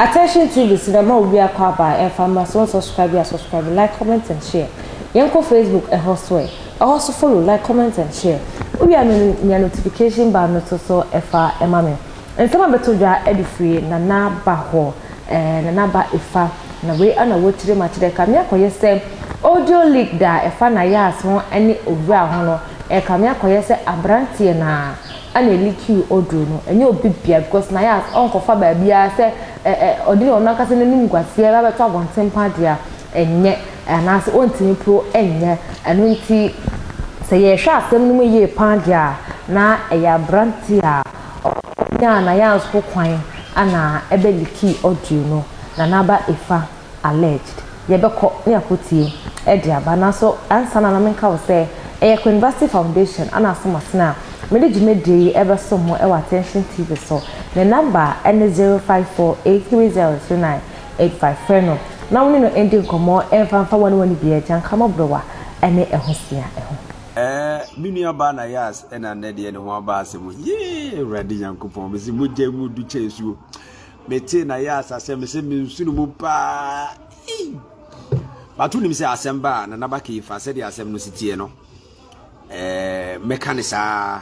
Attention TV si na ma obi akɔ aba ɛmfa mma so subscribe ya, subscribe, like, comment and share. Yɛnkɔ Facebook ɛhɔ so ɛ, ɛhɔ so follow, like, comment and share. Wowie a, mia notification bar no so ɛfa ɛma me. Nsɛm a bɛto dwa ɛde firi Nana Ba hɔ, Nana Ba Efa na wei ana wɔkyerɛ mu akyerɛ kame akɔyɛ sɛ audio leak da ɛfa na yɛ aso ne owura ho no. Ɛkame akɔyɛ sɛ aberanteɛ na ana eleak audio no, ɛnyɛ obi bia, because na yɛ ɔnkɔfa baabiara sɛ ɛ ɛ ɔde ne ɔno ankasa n'anim guaseɛ bɛbɛtɔ abɔnten pa deɛ ɛnyɛ, anaasɛ ɔntumi pro ɛnyɛ ɛno. Nti sɛ yɛhwɛ asɛm no mu yie paa deɛ a, na ɛyɛ aberanteɛ a ɔnyaa na yɛ aso kwan ana ɛbɛ leak audio no. Nana Aba Efa alleged. Yɛbɛkɔ ne akɔtie ɛde aba. Nanso ansa na menka wo sɛ ɛyɛ Queen Foundation ana asomasena a mede dwumadie yi ɛbɛso mo ɛwɔ Attention TV so. Ne number ɛne 0548303985. Frɛ no na wo ne no ɛndi nkɔmmɔ ɛmfa mfa wɔne wɔne bi agya nkamɔborɔwa ɛne ɛho sia ɛho. Me nua baa na yas ɛna nnɛ deɛ ne ho aba asɛm. Yee, Awurade Nyankopɔn, mesi mogya mu du kyɛ nsuo. Mete na yas asɛm sɛ mensu no mu paa. Bato nim sɛ asɛm ba a, Nana Ba Kefa, sɛdeɛ asɛm no si teɛ no, mɛka ne saa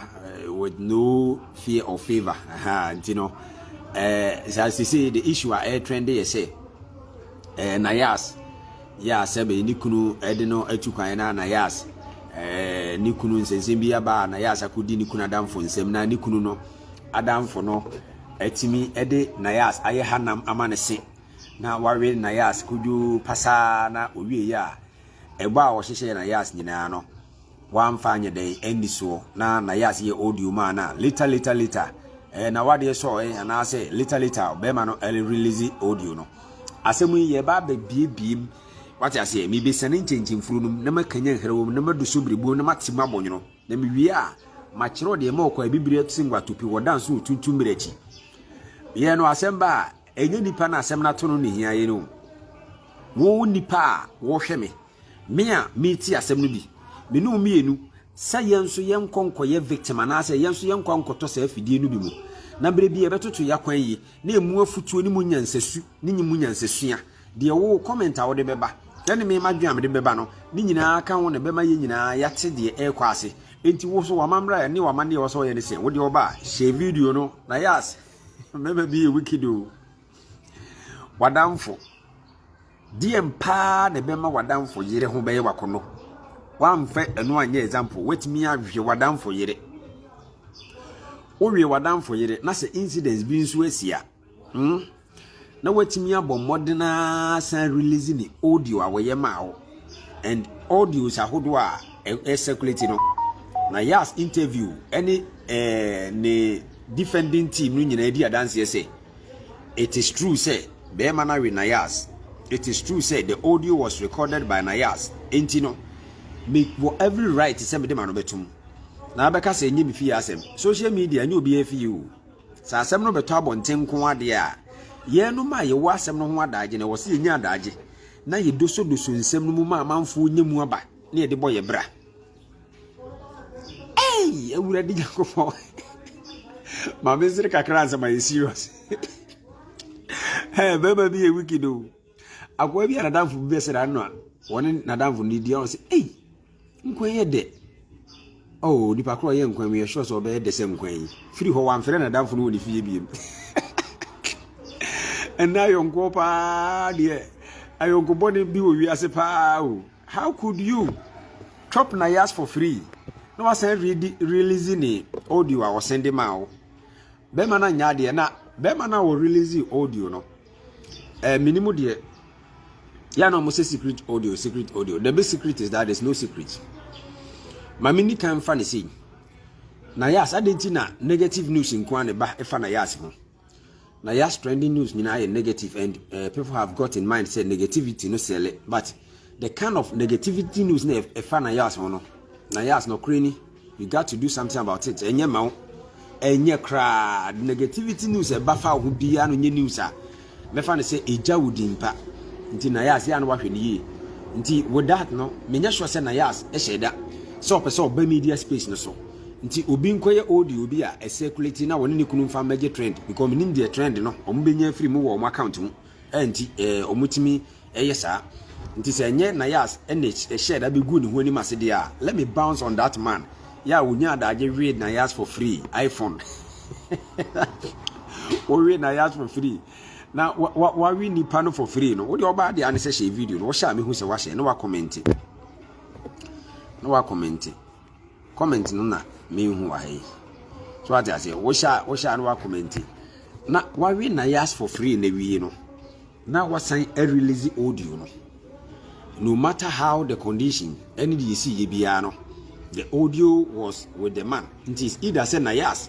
with no fear of favor. Nti no saa sese the issue a ɛyɛ trend yɛ sɛ na yas yɛ asɛm ne kunu ɛde no atu kwan na yas ne kunu nsɛnsɛm bi aba a, na yas akɔdi ne kunu adamfo nsɛm na ne kunu no adamfo no atumi ɛde nayas ayɛ hanam ama ne se na wawe nayas kodwo pasaa. Na owie yɛ a, ɛbɔ a wɔhyehyɛ nayas nyinaa no wamfa anyɛ dɛn ani soɔ na nayas yɛ audio maa na later later later na wadeɛ sɔɔ anaasɛ later later bɛrima no ɛre release audio no. Asɛm yi yɛba abɛbiebie mu, wate aseɛ? Mebɛsane nkyɛnkyɛmfuro no mu na makanya nhera wɔ mu na madu so berebuo na mate mu abɔnwono na mewie a, makyerɛw deɛ ma ɔkɔ abibire se ngwatopi wɔda nso wɔ tuntum mmerɛ akyi. Yɛn no asɛm ba a, ɛnyɛ nipa no asɛm no ato no ne hia yɛ no. Wo nipa a wɔhwɛ me a meti asɛm no bi, me ne wo mmienu sɛ yɛn nso yɛnkɔ nkɔyɛ victim anaasɛ yɛn nso yɛnkɔ nkɔtɔ saa afidie no bi mu, na berɛ bi yɛbɛtoto yɛ akwan yi na emu afutuo ne mu nyansasu ne mu nyansasua deɛ wo comment a wode bɛba ɛne me madwen a mede bɛba no ne nyinaa ka ho na bɛma yɛn nyinaa yɛate deɛ ɛrekɔ ase. Enti wo so wamammerɛ ne wamanneɛ wɔ sɛ ɔyɛ ne sɛ wode ɔba a, hyɛ video no. Na yas mɛma bi yɛ wicked o. Wadamfo deɛ paa na ɛbɛma wadamfo yere ho bɛyɛ wakɔnɔ. Wamfɛ ɛno anyɛ example. Watumi ahwɛ wadamfo yere, wowie wadamfo yere na sɛ incidents bi nso asi a, na watumi abɔ mmɔden asan release ne audio a wɔyɛ maa wo and audios ahodoɔ a ɛcirculate no. Na yas interview ɛne ne defending team no nyinaa di adanseɛ sɛ it is true sɛ bɛrima no awe nayas. It is true sɛ the audio was recorded by Nayas. Enti no me wɔ every right sɛ mede ma no bɛtum na abɛka sɛ ɛnyɛ me fie asɛm. Social media ɛnyɛ obiara fie o. Sɛ asɛm no bɛtɔ abɔnten nko adeɛ a, yɛnom a yɛwɔ asɛm no ho adagye na ɛwɔ sɛ yɛnya adagye na yɛdosodoso nsɛm no mu ma amanfoɔ nya mu aba na yɛde bɔ yɛ bra. Ei, Awurade Nyankopɔn, maame nsere kakra ansɛm ayɛ serious. Hey, bɛrima bi yɛ wicked o. Akoa bi a nadamfo bi bɛsra no a, wɔne nadamfo no di a, ɔsɛ ei, nkwan yɛ dɛ. Oh, nipa korɔ yɛ nkwan mu yɛ sure sɛ ɔbɛyɛ dɛ sɛ nkwan yi firi hɔ wamfrɛ nadamfo no wɔ ne fie biem. Ɛnna ayɔnkoɔ paa deɛ, ayɔnko bɔne bi wɔ wiase paa o. How could you chop nayas for free na wasan release ne audio a ɔsɛn de maa wo? Bɛrima no anyɛ adeɛ. Na bɛrima no a wɔ release audio no, minimu deɛ yɛa na ɔmo sɛ secret audio, secret audio. The big secret is that there is no secret. Maame ni kan fa ne sei na yas adi nti na negative news nko a ne ba ɛfa na yas ho na yas trending news nyinaa yɛ negative and people have got in mind say negativity no sell it, but the kind of negativity news na ɛfa na yas ho no, na yas no kore ni, you got to do something about it. Ɛnyɛ ma wo, ɛnyɛ koraa. Negativity news ɛba fa wo ho biara no nyɛ news a mɛfa no sɛ ɛgya wo din pa. Nti nayas yɛ a no wahwɛ no yie. Nti with that no, menyɛ sure sɛ nayas ɛhyɛ da sɛ ɔpɛ sɛ ɔba media space no so. Nti obi nkɔyɛ audio bi a ɛcirculate na wɔne ne kunu mfa mmɛgye trend because menim deɛ trend no wɔn bɛnya afiri mu wɔ wɔn account mu. Ɛnti wɔn tumi ɛyɛ saa. Nti sɛ ɛnyɛ Nayas ɛna ɛhyɛ da bɛgu ne ho anim ase deɛ a, let me bounce on that man. Yɛ a wonya adagye we Nayas for free iPhone. Wowe Nayas for free. Na wawe nipa no for free no. Wode ɔbaa deɛ ane sɛ hyɛ video no. Wɔhyɛ a mehu sɛ wahyɛ na wacomment. Na wacomment. Comment no na mehu wɔ ha yi. So wate aseɛ, wohyɛ a na wacomment. Na wawe Nayas for free na wie no. Na wasan release audio no. No matter how the condition ɛne deɛ esi yɛ biara no, the audio was with the man. Nti it's either sɛ Nayas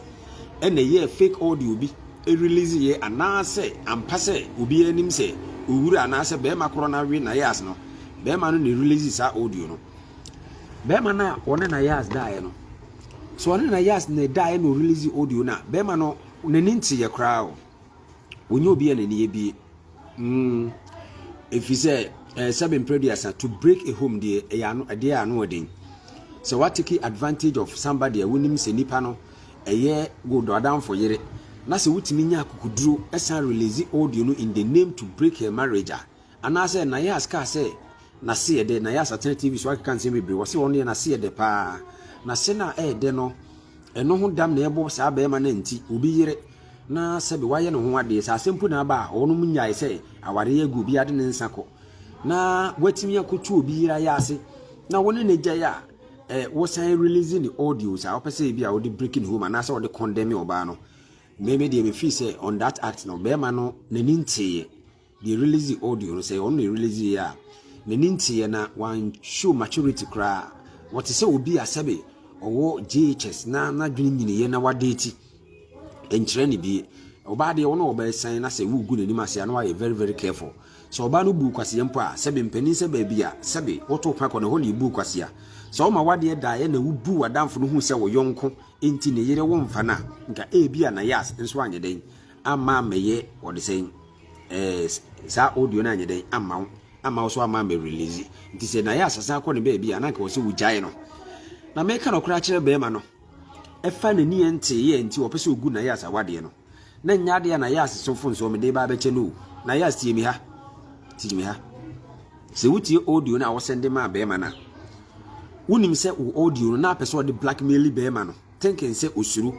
ɛna ɛyɛ fake audio bi release yɛ anaasɛ ampa sɛ obi anim sɛ owura anaasɛ bɛrima korɔ na we Nayas no, bɛrima no na release saa audio no. Bɛrima no a ɔne Nayas daeɛ no, so ɔne Nayas na daeɛ na ɔrelease audio no a, bɛrima no n'ani nteeɛ koraa o. Onye obi a n'ani ebie. Ɛfiri sɛ sɛbe mprɛduasa, to break a home deɛ, ɛyɛ ano ɛdeɛ ano ɔden. Sɛ watake advantage of somebody a wonim sɛ nipa no ɛyɛ good adamfo yere na sɛ wotumi nya akokoduro ɛsan release audio no in the name to break her marriage a, anaasɛ Nayas kaa sɛ n'ase yɛ dɛ. Nayas atena TV so akeka nsɛm bebree wɔ sɛ ɔno yɛ n'ase yɛ dɛ paa. N'ase no a ɛyɛ dɛ no, ɛno ho dam na ɛbɔ saa bɛrima no. Nti obi yere na sɛbi wayɛ ne ho adeɛ sɛ asɛm mpo na aba a, ɔnom nyae sɛ awareɛ agu, obi ade ne nsa kɔ na watumi akɔtu obi yere ayɛ ase na wɔne ne gyae a, wosan release ne audio saa wopɛ sɛ ebi a wode breaking home anaasɛ wode condemn ɔbaa no. Meme deɛ, mefii sɛ on that act no, bɛrima no n'ani nteeɛ. Deɛ release audio no, sɛ ɔno na release yɛ a, n'ani nteeɛ na wan show maturity koraa. Wɔte sɛ obi a sɛbe ɔwɔ JHS na n'adwene nyiniyɛ na wadate nkyerɛ ne bie. Ɔbaa deɛ, ɔno ɔbɛsan na sɛ wogu n'anim ase a, na wayɛ very very careful. Sɛ ɔbaa no bu kwaseɛ mpo a, sɛbe mpanin sɛ baabi a sɛbe woto pa kɔ ne hɔ na ebu kwasea. Sɛ ɔma wadeɛ daeɛ na wobu w'adamfo no hu sɛ wo yɔnko nti ne yere wo mfa no a, nka ebi a Nayas nso anyɛ dɛn ama amɛyɛ wɔde sɛn saa audio no anyɛ dɛn ama wo so ama amɛ release. Nti sɛ Nayas asan akɔ ne baabi a, na nka wɔ sɛ wogyae no. Na meka no koraa kyerɛ bɛrima no, ɛfa n'ani nteeɛ nti wɔpɛ sɛ ogu Nayas awadeɛ no na nyɛ adeɛ a Nayas sofo nso mede ba abɛkyɛ no o. Nayas, tie mi ha, tie mi ha. Sɛ wotie audio no a wɔsend maa bɛrima no a, wonim sɛ wo audio no na apɛ sɛ ɔde blackmail bɛrima no, thinking sɛ osuro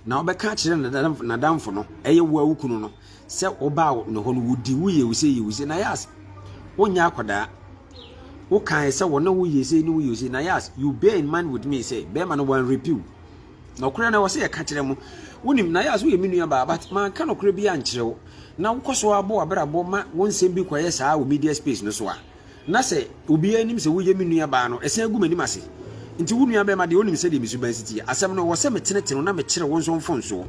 na wɔbɛka akyerɛ n'adamfo no, ɛyɛ wo a wo kunu no, sɛ wobaa ne hɔ no wodi wo yɛ wo sɛ yɛ wo sɛ. Nayas, wonyɛ akwadaa. Wokae sɛ wɔne wo yɛ sɛ ne wo yɛ sɛ. Nayas, you bear in mind with me sɛ bɛrima no wɔn repew na ɔkora na wɔ sɛ yɛka kyerɛ mo. Wonim Nayas, woyɛ me nua baa, but manka nɔkorɛ bi ankyerɛ wo na wokɔ so abɔ abrabɔ ma wo nsɛm bi kɔyɛ saa wɔ media space no so a, na sɛ obiara anim sɛ woyɛ me nua baa no, ɛsɛn agu m'anim ase. Nti wo nua bɛrima deɛ, wonim sɛdeɛ mesu ban si tie asɛm no, wɔ sɛ metenetene na mekyerɛ wo nso mfonsoɔ.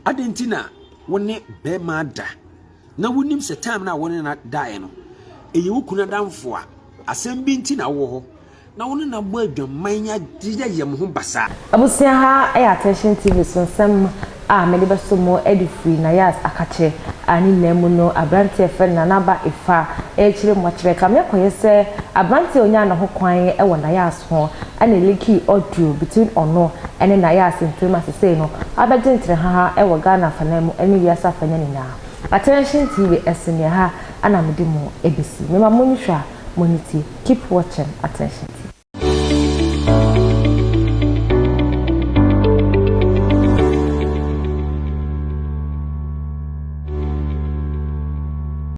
Adɛn nti na wo ne bɛrima da na wonim sɛ time no a wo ne na daeɛ no ɛyɛ wo kunu adamfo a asɛm bi nti na wowɔ hɔ na wo ne na bɔ adwaman yɛ mo ho basaa? Abusua, ha yɛ Attention TV so. Nsɛm a mede bɛso mo de firi Nayas akakyɛ a ne nyinaa mu no, aberanteɛ fɛ no Nanaba Efa ɛrekyerɛ mu akyerɛ kame akɔyɛ sɛ aberanteɛ a onyaa ne ho kwan wɔ Nayas ho ɛna leak audio between ɔno ne Nayas ntam asesei no abɛgye nterehaha wɔ Ghana afanan mu ne wiase afanan nyinaa. Attention TV ɛso nea ha ana mede mo ebesi mema mo nhwɛ a mo ani tie. Keep watching Attention TV.